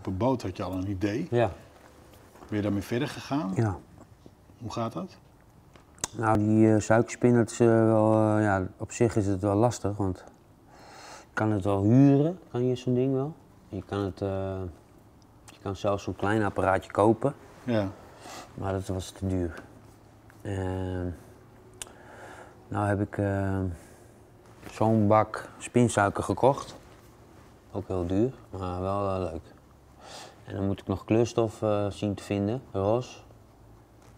Op een boot had je al een idee. Ja. Ben je daarmee verder gegaan? Ja. Hoe gaat dat? Nou, die suikerspin, dat is wel, ja, op zich is het wel lastig, want je kan het wel huren, kan je zo'n ding wel. Je kan het, je kan zelfs zo'n klein apparaatje kopen, Ja. maar dat was te duur. Nou heb ik zo'n bak spinsuiker gekocht. Ook heel duur, maar wel leuk. En dan moet ik nog kleurstof zien te vinden, roze,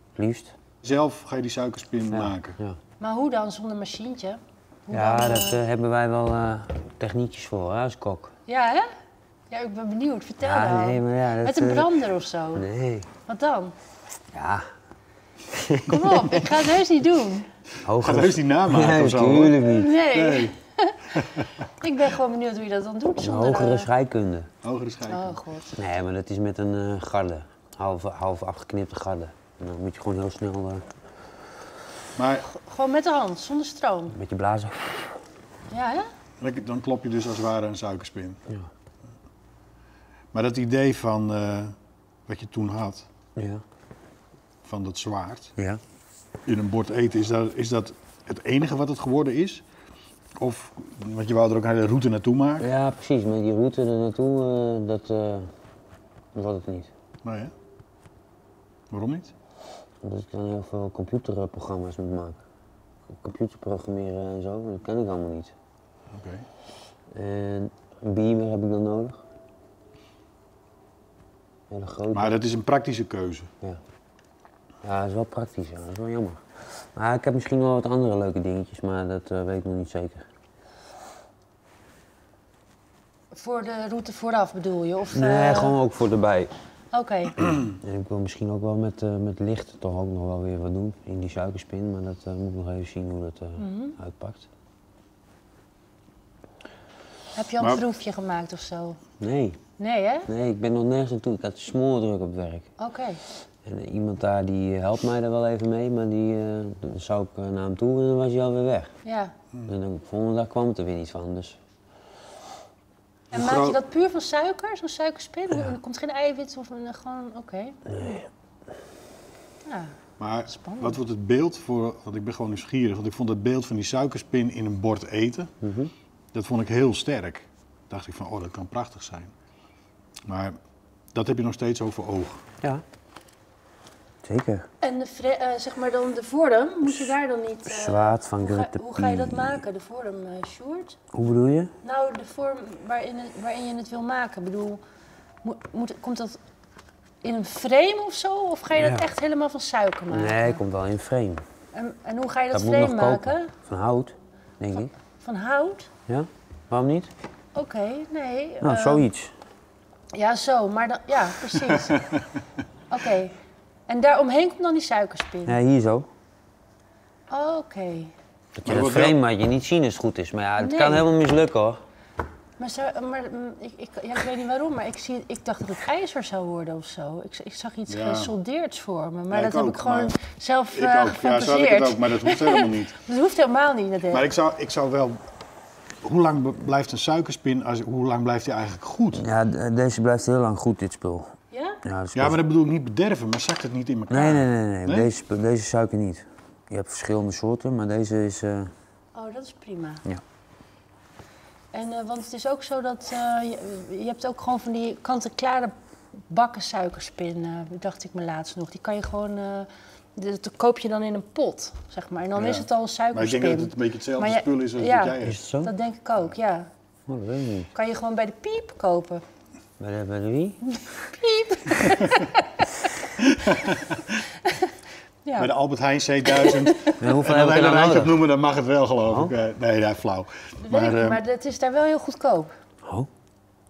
het liefst. Zelf ga je die suikerspin Ja, maken? Ja. Maar hoe dan, zonder machientje? Hoe Ja, dan, dat hebben wij wel techniekjes voor, hè, als kok. Ja, hè? Ja, ik ben benieuwd. Vertel Ja, dan. nee, maar ja, dat, Met een brander of zo? Nee. Wat dan? Ja. Kom op, ik ga het heus niet doen. Hoger. Gaat heus niet namaken Nee, of zo, hoor. natuurlijk niet. Nee. Nee. Ik ben gewoon benieuwd hoe je dat dan doet. Een Zonder, hogere scheikunde. Hogere scheikunde. Oh god. Nee, maar dat is met een garde. Half afgeknipte garde. En dan moet je gewoon heel snel Maar Gewoon met de hand, zonder stroom. met je blazen. Ja, hè? dan klop je dus als het ware een suikerspin. Ja. Maar dat idee van wat je toen had, Ja. van dat zwaard, Ja. in een bord eten, is dat het enige wat het geworden is? Of, want je wou er ook een hele route naartoe maken? Ja, precies. Met die route er naartoe, dat wordt het niet. Nee, hè? Waarom niet? Omdat ik dan heel veel computerprogramma's moet maken. Computerprogrammeren en zo, dat ken ik allemaal niet. Oké. En een beamer heb ik dan nodig. Hele grote. Maar dat is een praktische keuze. Ja. Ja, dat is wel praktisch, ja. Dat is wel jammer. Maar ik heb misschien wel wat andere leuke dingetjes, maar dat weet ik nog niet zeker. Voor de route vooraf bedoel je? Of, Nee, gewoon ook voor erbij. Oké. En ik wil misschien ook wel met licht toch ook nog wel weer wat doen in die suikerspin, maar dat moet ik nog even zien hoe dat uitpakt. Heb je al een Maar proefje gemaakt of zo? Nee. Nee, hè? Nee, ik ben nog nergens aan toe. Ik had smoordruk op het werk. Oké. En iemand daar die helpt mij daar wel even mee, maar die dan zou ik naar hem toe en dan was hij alweer weg. Ja. En dan de volgende dag kwam het er weer niet van, dus... En Hoe maak je groot- dat puur van suiker, zo'n suikerspin? Hoe- Er komt geen eiwit of een, gewoon, oké. Nee. Ja. Maar Spannend. wat wordt het beeld voor, want ik ben gewoon nieuwsgierig, want ik vond het beeld van die suikerspin in een bord eten, dat vond ik heel sterk. Dacht ik van, oh, dat kan prachtig zijn. Maar dat heb je nog steeds over ogen. Ja. Zeker. En de zeg maar dan de vorm, moet je daar dan niet... Zwaard van Grutte hoe ga je dat Pie. maken, de vorm, Sjoerd? Hoe bedoel je? Nou, de vorm waarin je het wil maken. Ik bedoel, komt dat in een frame of zo? Of ga je dat Ja. echt helemaal van suiker maken? Nee, het komt wel in een frame. En hoe ga je dat, Dat moet nog frame kopen. maken? Van hout, denk ik. Van hout? Ja? Waarom niet? Oké, nee. Nou, zoiets. Ja, zo, maar dan, ja, precies. Oké. En daaromheen komt dan die suikerspin? Ja, hier zo. Oké. Dat je Maar dat wordt wel frame had je niet zien als het goed is. Maar ja, het Nee. kan helemaal mislukken hoor. Maar, zou, maar ik, ik, ja, ik weet niet waarom, maar ik dacht dat het ijzer zou worden of zo. Ik zag iets Ja. gesoldeerds voor me, maar Ja, dat ik heb ook, ik gewoon maar zelf, Ik ook. Ja, zo had ik het ook, maar dat hoeft helemaal niet. Dat hoeft helemaal niet, dat Maar ik zou wel... Hoe lang blijft een suikerspin, als, hoe lang blijft die eigenlijk goed? Ja, deze blijft heel lang goed, dit spul. Ja? Ja, dat is Ja, maar dat bedoel ik niet bederven, maar zakt het niet in elkaar? Nee, nee, nee, nee. Nee? Deze suiker niet. Je hebt verschillende soorten, maar deze is... Oh, dat is prima. Ja. En, want het is ook zo dat je hebt ook gewoon van die kant-en-klare bakken suikerspin, dacht ik me laatst nog. Die kan je gewoon, dat koop je dan in een pot, zeg maar. En dan Ja. is het al een Maar ik suikerspin. denk dat het een beetje hetzelfde Maar spul is als ja. wat jij hebt. Is het zo? Dat denk ik ook, ja. Oh, dat weet ik niet. Kan je gewoon bij de piep kopen. Bij de wie? Piep! Ja. Bij de Albert Heijn C1000. En hoeveel En heb dan ik er een dan rijtje nodig? opnoemen, dan mag het wel, geloof Oh. ik. Nee, nee, flauw. Dat Maar, weet ik niet, eh, maar het is daar wel heel goedkoop. Oh.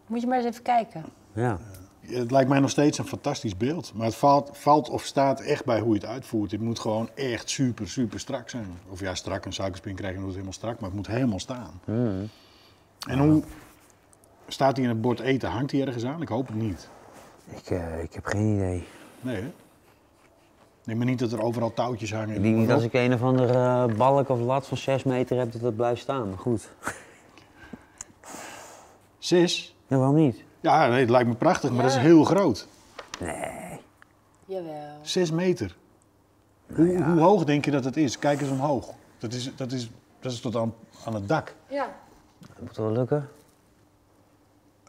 Moet je maar eens even kijken. Ja. Het lijkt mij nog steeds een fantastisch beeld. Maar het valt of staat echt bij hoe je het uitvoert. Het moet gewoon echt super, super strak zijn. Of ja, strak, een suikerspin krijg je nooit helemaal strak, maar het moet helemaal staan. En hoe staat hij in het bord eten? Hangt hij ergens aan? Ik hoop het niet. Ik heb geen idee. Nee, hè? Nee, maar niet dat er overal touwtjes hangen. Ik denk niet als ik een of andere balk of lat van 6 meter heb dat dat blijft staan, maar goed. 6? Ja, waarom niet? Ja, nee, het lijkt me prachtig, maar dat is Ja. heel groot. Nee. Jawel. 6 meter. Nou Hoe, hoe hoog denk je dat het is? Kijk eens omhoog. Dat is tot aan het dak. Ja, Dat moet wel lukken.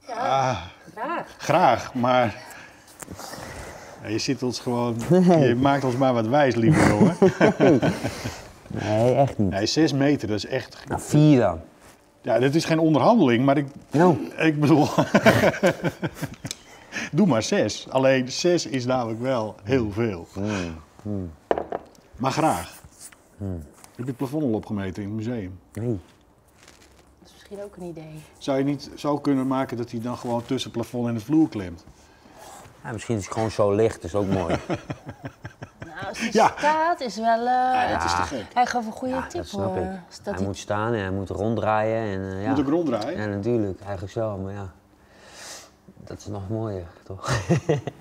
ja Ah, graag. graag, maar... Ja, je zit ons gewoon... Je maakt ons maar wat wijs, lieve jongen. Nee, echt niet. Nee, 6 meter, dat is echt... Nou, 4 dan. Ja, dit is geen onderhandeling, maar ik, Nou, ik bedoel... Doe maar 6. Alleen 6 is namelijk wel heel veel. Maar graag. Heb je het plafond al opgemeten in het museum? nee. Dat is misschien ook een idee. Zou je niet zo kunnen maken dat hij dan gewoon tussen het plafond en de vloer klemt? Ja, misschien is het gewoon zo licht, is ook mooi. Nou, als hij Ja. staat, is wel... Ja, dat is te gek. Hij gaf een goede Ja, tip, dat snap hoor. ik. Is dat hij hij- moet staan en hij moet ronddraaien. En, ja. Moet ook ronddraaien? Ja, natuurlijk. Eigenlijk zo, maar ja. Dat is nog mooier, toch?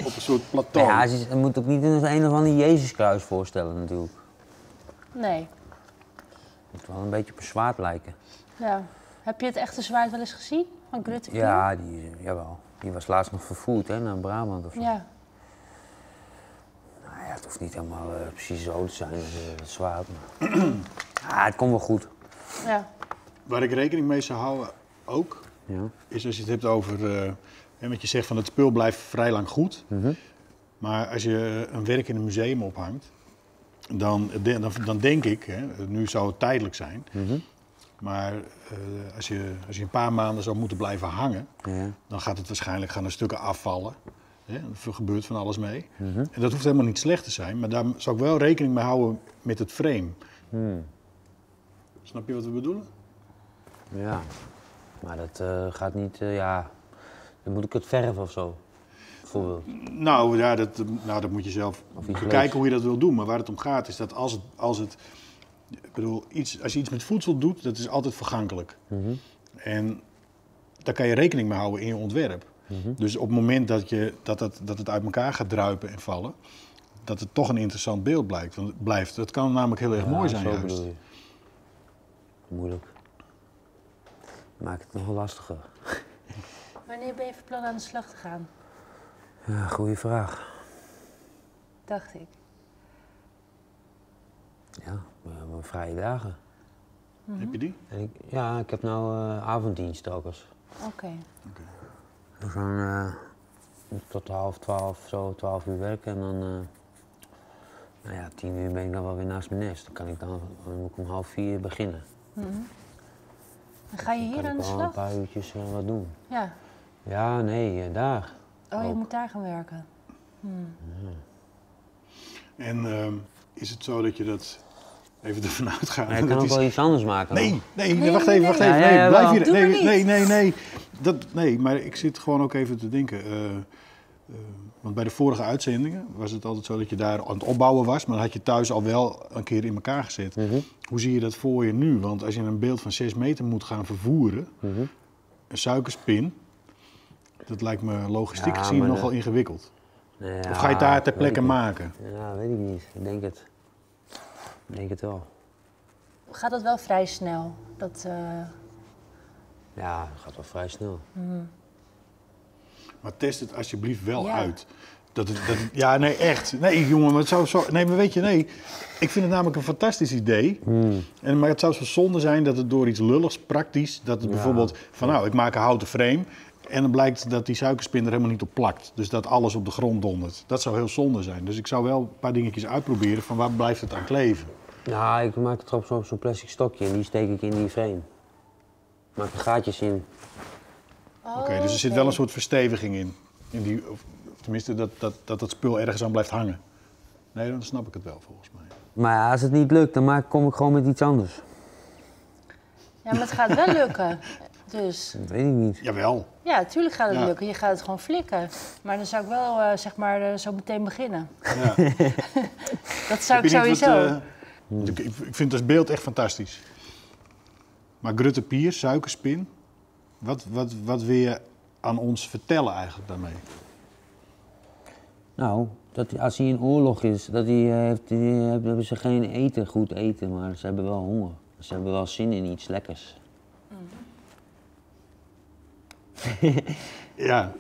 Op een soort plateau. Ja, het moet ook niet een, een of ander Jezuskruis voorstellen natuurlijk. Nee. Het moet wel een beetje op een zwaard lijken. Ja. Heb je het echte zwaard wel eens gezien? Van Grutte Pier? Ja, die, jawel. Die was laatst nog vervoerd hè, naar Brabant of zo. Ja. Nou ja, het hoeft niet helemaal precies zo te zijn, het zwaard. Maar... ah, het komt wel goed. Ja. Waar ik rekening mee zou houden ook, Ja. is als je het hebt over... hè, want je zegt van het spul blijft vrij lang goed. Maar als je een werk in een museum ophangt, dan denk ik, hè, nu zou het tijdelijk zijn... Maar als je een paar maanden zou moeten blijven hangen, Ja. dan gaat het waarschijnlijk gaan er stukken afvallen. Hè? Er gebeurt van alles mee. En dat hoeft helemaal niet slecht te zijn, maar daar zou ik wel rekening mee houden met het frame. Snap je wat we bedoelen? Ja, maar dat gaat niet, ja, dan moet ik het verven of zo, bijvoorbeeld. Nou ja, dat moet je zelf Of iets bekijken leuks. hoe je dat wil doen. Maar waar het om gaat is dat als het, als het, ik bedoel, iets, als je iets met voedsel doet, dat is altijd vergankelijk. En daar kan je rekening mee houden in je ontwerp. Dus op het moment dat het uit elkaar gaat druipen en vallen, dat het toch een interessant beeld blijkt, want het blijft. Dat kan namelijk heel erg Ja, mooi zijn zo juist. bedoel je. Moeilijk. Maakt het nog wel lastiger. Wanneer ben je van plan aan de slag te gaan? Ja, goeie vraag. Dacht ik. Ja, mijn vrije dagen. Heb je die? En ik, ja, ik heb nou avonddienst telkens. Oké. Dus dan tot 11:30, zo, 12 uur werken en dan, nou ja, 10 uur ben ik dan wel weer naast mijn nest. Dan kan ik dan, dan moet ik om 3:30 beginnen. Dan ga je Dan hier kan aan ik de wel slag? een paar uurtjes wat doen. Ja. Ja, nee, daar. Oh, je Ook. moet daar gaan werken. En is het zo dat je dat even ervan uitgaat? Maar ik kan dat ook is- wel iets anders maken. Nee, hoor. nee, Nee, wacht nee, even, wacht nee. even. Ja, Nee, ja, blijf jawel. hier. Doe Nee, maar niet. nee, nee, nee. Nee, maar ik zit gewoon ook even te denken. Want bij de vorige uitzendingen was het altijd zo dat je daar aan het opbouwen was, maar dan had je thuis al wel een keer in elkaar gezet. Hoe zie je dat voor je nu? Want als je een beeld van 6 meter moet gaan vervoeren, een suikerspin, dat lijkt me logistiek Ja, gezien maar nogal de- ingewikkeld. Nee, Of ga je het daar ter weet plekke ik niet. maken? Ja, weet ik niet. Ik denk het. Ik denk het wel. Gaat dat wel vrij snel? Dat, Ja, dat gaat wel vrij snel. Maar test het alsjeblieft wel Ja. uit. Ja, nee, echt. Nee, jongen, maar het zou zo... Nee, maar weet je, nee. Ik vind het namelijk een fantastisch idee. En, maar het zou zo zonde zijn dat het door iets lulligs, praktisch... dat het Ja. bijvoorbeeld van, nou, ik maak een houten frame... en dan blijkt dat die suikerspin er helemaal niet op plakt. Dus dat alles op de grond dondert. Dat zou heel zonde zijn. Dus ik zou wel een paar dingetjes uitproberen van waar blijft het aan kleven. Nou, ik maak het op zo'n plastic stokje en die steek ik in die frame. Maak er gaatjes in. Oké, dus er zit wel een soort versteviging in. In die, of tenminste, dat spul ergens aan blijft hangen. Nee, dan snap ik het wel volgens mij. Maar ja, als het niet lukt, dan kom ik gewoon met iets anders. Ja, maar het gaat wel lukken. Dus Dat weet ik niet. Jawel. ja, tuurlijk gaat het Ja. lukken. Je gaat het gewoon flikken. Maar dan zou ik wel zeg maar, zo meteen beginnen. Ja. Dat zou Heb ik je niet sowieso. wat, want ik vind het als beeld echt fantastisch. Maar Grutte Pier, suikerspin, wat wil je aan ons vertellen eigenlijk daarmee? Nou, dat als hij in oorlog is, dat hij, heeft, die, hebben ze geen eten, goed eten, maar ze hebben wel honger. Ze hebben wel zin in iets lekkers. Ja.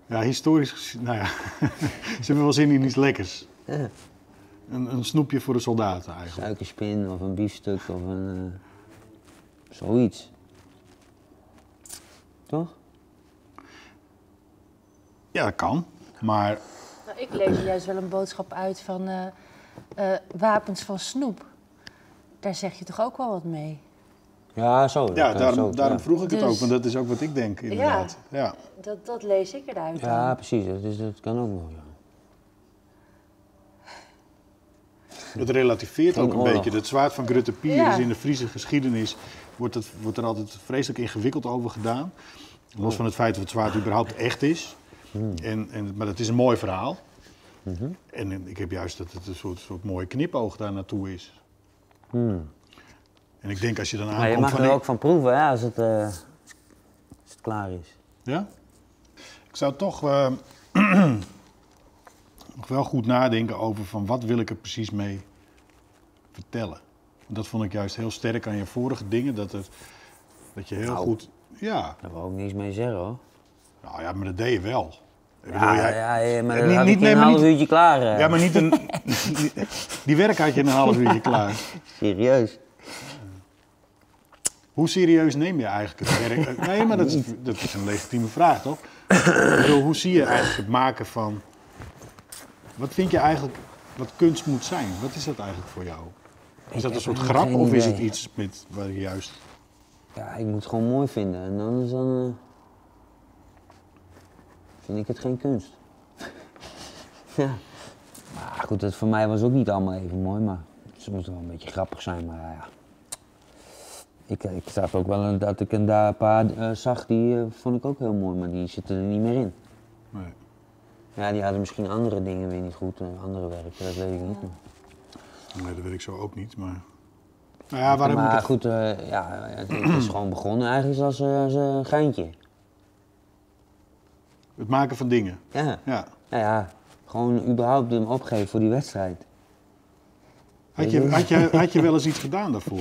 Ja, histoarysk gezien, nou ja, ze hebben wel zin in iets lekkers. Ja. Een snoepje voor de soldaten eigenlijk. Suikerspin of een biefstuk of een... zoiets. Toch? Ja, dat kan. Maar Nou, ik lees er juist wel een boodschap uit van wapens van snoep. Daar zeg je toch ook wel wat mee? Ja, zo. ja, dat, daarom, zo, daarom ja. vroeg ik het Dus- ook, want dat is ook wat ik denk inderdaad. Ja. Dat lees ik eruit Ja, dan. precies. Dat kan ook nog, ja. Het relativeert Geen ook een oorlog. beetje. Dat zwaard van Grutte Pier Ja. is in de Friese geschiedenis, wordt er altijd vreselijk ingewikkeld over gedaan. Los van het feit dat het zwaard überhaupt echt is. Maar het is een mooi verhaal. En ik heb juist dat het een soort mooie knipoog daar naartoe is. En ik denk als je dan Maar je aankomt mag van... er ook van proeven, hè, als het klaar is. Ja? Ik zou toch nog wel goed nadenken over van wat wil ik er precies mee vertellen. Want dat vond ik juist heel sterk aan je vorige dingen. Dat je heel Nou. goed... Ja, Daar wou ik niks mee zeggen, hoor. nou ja, maar dat deed je wel. Ik bedoel, Ja, jij- ja, maar Eh, dat niet- had niet- ik nee, in een maar half niet- uurtje klaar. Ja, maar niet een... Die werk had je in een half uurtje klaar. Serieus. Hoe serieus neem je eigenlijk het werk? Nee, maar dat is een legitieme vraag, toch? Ik bedoel, hoe zie je eigenlijk het maken van... Wat vind je eigenlijk wat kunst moet zijn? Wat is dat eigenlijk voor jou? Is Ik dat een heb soort helemaal grap geen of is het idee. iets met waar je juist... Ja, ik moet het gewoon mooi vinden. En anders dan... vind ik het geen kunst. Ja. Maar goed, dat voor mij was ook niet allemaal even mooi, maar ze moeten wel een beetje grappig zijn, maar ja. Ik zag ook wel dat ik een daar een paar zag, die vond ik ook heel mooi, maar die zitten er niet meer in. Nee. Ja, die hadden misschien andere dingen weer niet goed, andere werken, dat weet ik niet. Maar, Nee, dat weet ik zo ook niet, maar... Nou ja, waarom maar moet ik het... goed, ja, het is gewoon begonnen eigenlijk als een geintje. Het maken van dingen. Ja. Ja. Nou ja, gewoon überhaupt hem opgeven voor die wedstrijd. Had je wel eens iets gedaan daarvoor?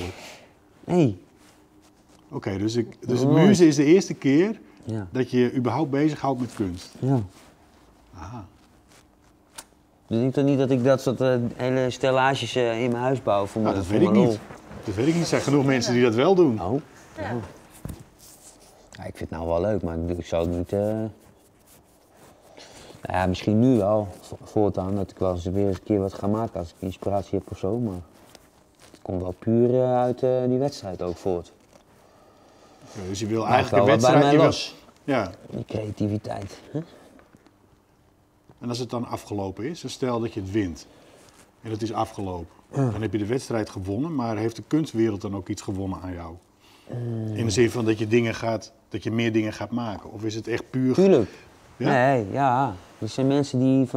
Nee. Oké, dus dus Nooit. Muze is de eerste keer Ja. dat je je überhaupt bezighoudt met kunst. Ja. Aha. Dus ik toch niet dat ik dat soort hele stellages in mijn huis bouw voor Nou, dat voor weet ik mijn niet. Dat weet ik niet. Er zijn genoeg mensen die dat wel doen. lol. Oh. Ja. Ja, ik vind het nou wel leuk, maar ik zou het niet... Nou ja, misschien nu wel, voortaan, dat ik wel eens weer eens een keer wat ga maken als ik inspiratie heb of zo. Maar het komt wel puur uit die wedstrijd ook voort. Ja, dus je wil Maakt eigenlijk wel een wat bij wedstrijd... mij je wil- los. Ja. Die creativiteit. Hè? En als het dan afgelopen is, dus stel dat je het wint en het is afgelopen. Dan heb je de wedstrijd gewonnen, maar heeft de kunstwereld dan ook iets gewonnen aan jou? In de zin van dat je dingen gaat, dat je meer dingen gaat maken? Of is het echt puur... Tuurlijk. Ja? Nee, ja. Er zijn mensen die,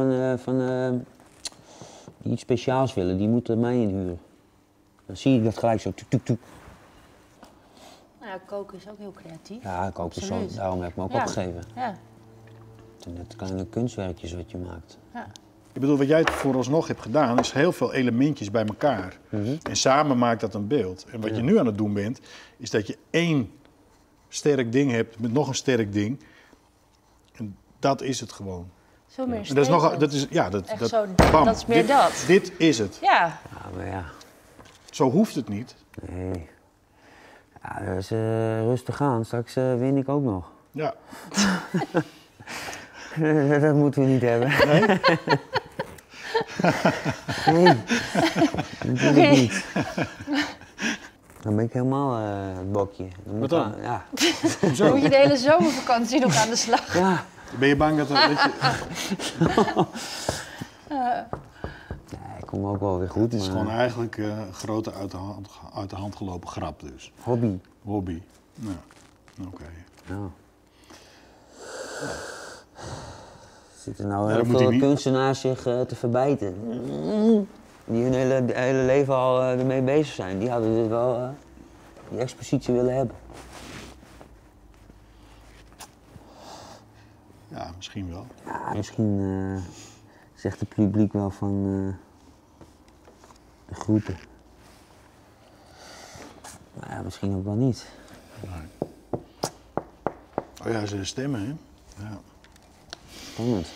die iets speciaals willen, die moeten mij inhuren. Dan zie ik dat gelijk zo, tuk, tuk, tuk. Nou ja, koken is ook heel creatief. Ja, koken is zo, Absoluut. daarom heb ik me ook Ja. opgegeven. Ja. Het zijn net kleine kunstwerkjes wat je maakt. Ja. Ik bedoel, wat jij vooralsnog hebt gedaan, is heel veel elementjes bij elkaar. En samen maakt dat een beeld. En wat je nu aan het doen bent, is dat je één sterk ding hebt met nog een sterk ding. En dat is het gewoon. Zo meer En dat is nog, statement. dat is, ja, dat, Echt dat, zo, bam, dat is meer dit, dat. Dit is het. Ja. Ja, maar ja. Zo hoeft het niet. Nee. Ja, dus, rustig aan. Straks win ik ook nog. Ja. Dat moeten we niet hebben. Nee? Nee, natuurlijk Oké. niet. Dan ben ik helemaal het bokje. Dan moet Wat dan? Ja. Dan moet je de hele zomervakantie nog aan de slag. Ja. Ben je bang dat je... Nee, ik kom ook wel weer goed. Het is maar gewoon eigenlijk een grote uit de hand gelopen grap dus. Hobby. Hobby. Ja, oké. Ja. Zitten nou Ja, heel dat moet veel hij niet. kunstenaars zich te verbijten. Die hun hele leven al ermee bezig zijn. Die hadden dit wel, die expositie willen hebben. Ja, misschien wel. Ja, misschien zegt het publiek wel van de groeten. Maar ja, misschien ook wel niet. Nee. Oh ja, ze stemmen, hè? Ja. Spannend.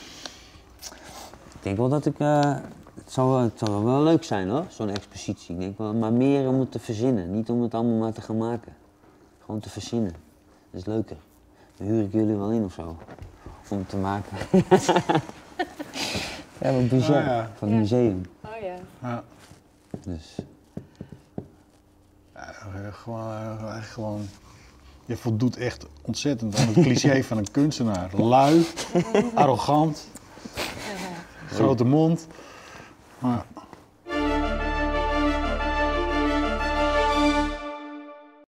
Ik denk wel dat ik. Het zal wel leuk zijn hoor, zo'n expositie. Ik denk wel, maar meer om het te verzinnen, niet om het allemaal maar te gaan maken. Gewoon te verzinnen. Dat is leuker. Dan huur ik jullie wel in of zo. Om het te maken. Ja, wat bizar. Oh ja. Van het museum. Oh ja. Ja. Dus. Ja, gewoon, eigenlijk gewoon. Je voldoet echt ontzettend aan het cliché van een kunstenaar. Lui, arrogant, grote mond. Maar,